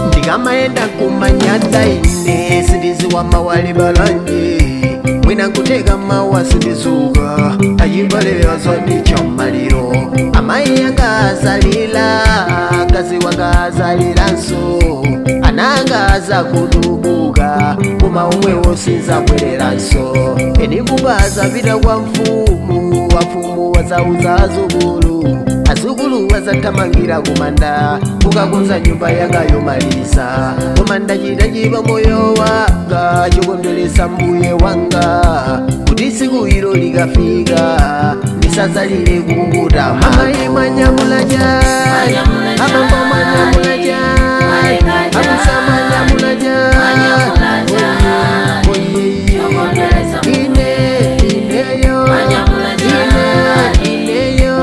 Ndikamaenda kumanyada ine sindiziwa mawali balanje mwina nkuteka mawa sindizuka ayimbale azandicha maliro amayi anga azalila kazi wanga azalilanso ananga azakudubuka koma omwewo sinzabwereranso eni azapita kwa mfumu wafumu wazauza azukulu azukulu wazathamangira kumanda kukakonza nyumba yanga yomaliza koma ndachita chipa moyo wanga chokondweresa mbuye wanga kuti siku ilo likafika ndisazalire kukunguta amayi mwanyamula chani abambo mwanyamula chani abusa mwanyamula chani ine ineyo ine ineyo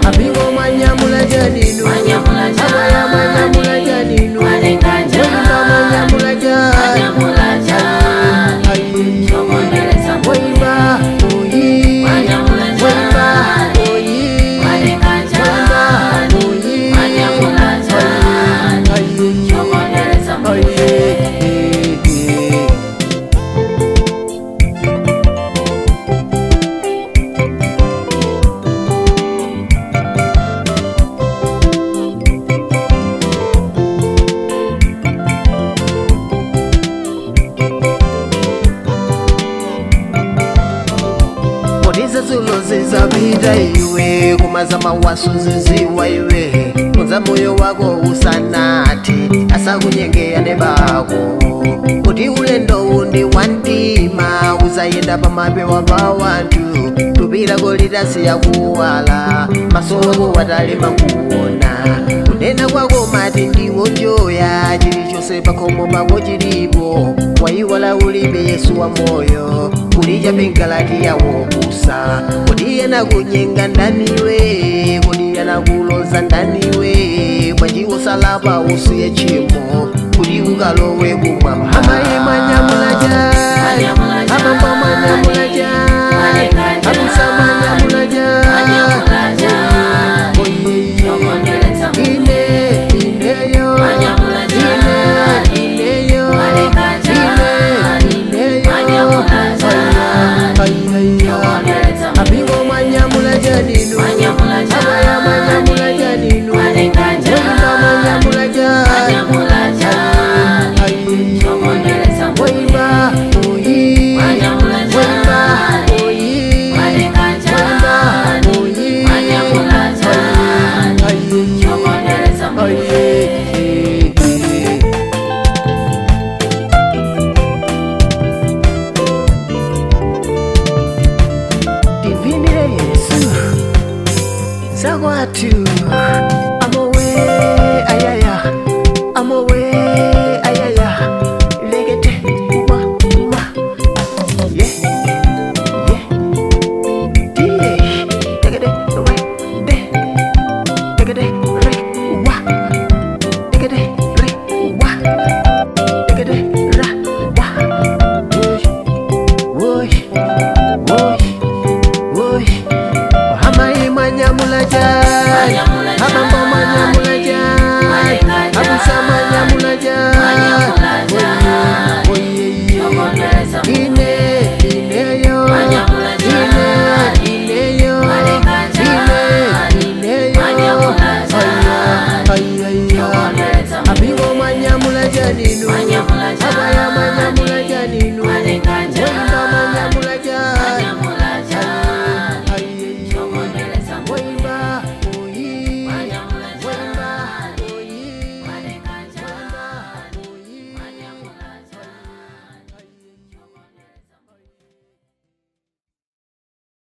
apingo mwanyamula janinu abaya mwanyamula janinu wemba mwanyamula jani wemba oyi wemba oyi wemba oyi oyi. Poniza zulo zizapita iwe kumaza mawaso ziziwa iwe kunza moyo wako usanati asakunyengea nebako kuti ulendo undi wantima uzayenda pamapewa pa wanthu tupilako litasiya kuwala maso ako watalema kuona kunena kwako mati ndiwo njoya chilichonse pakhomo pako chilipo wayiwala ulibe Yesu wa moyo kulija pengalati yawokusa kodi yanakunyenga ndaniwe kodi yanakuloza ndaniwe bwanji usalapa usiye chimo kuti ukalowe kumwamba amayi mwanyamula chani abambo mwanyamula chani abusa mwanyamula chani ine ineyo ine ineyo ine ineyo apingo mwanyamula janinu abaya mwanyamula janinu wemba mwanyamula jani wemba oyi wemba oyi wemba oyi oyi. Divinire Yesu zakwathu.